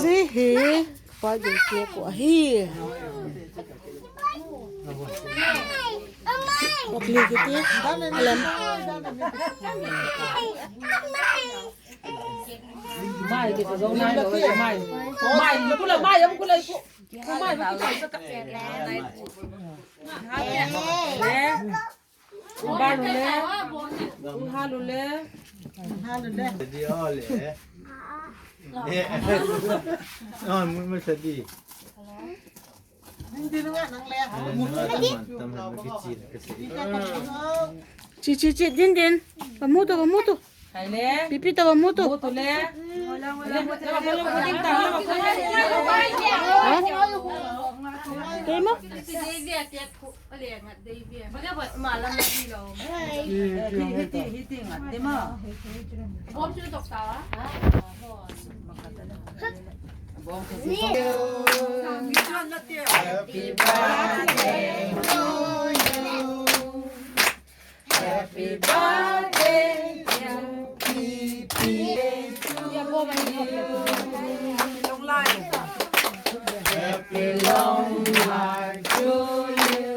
Zihi hi. Chi chi chi din din. Pamuto pamuto. Pipita pamuto. Kemo? Happy birthday to you. Happy birthday to Pipi. Happy long life to you. Happy long life to you.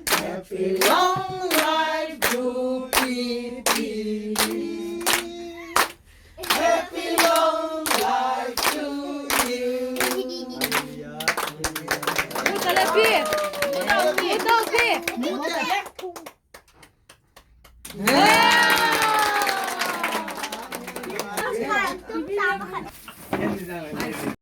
Happy long life to Pipi. Happy long life to you.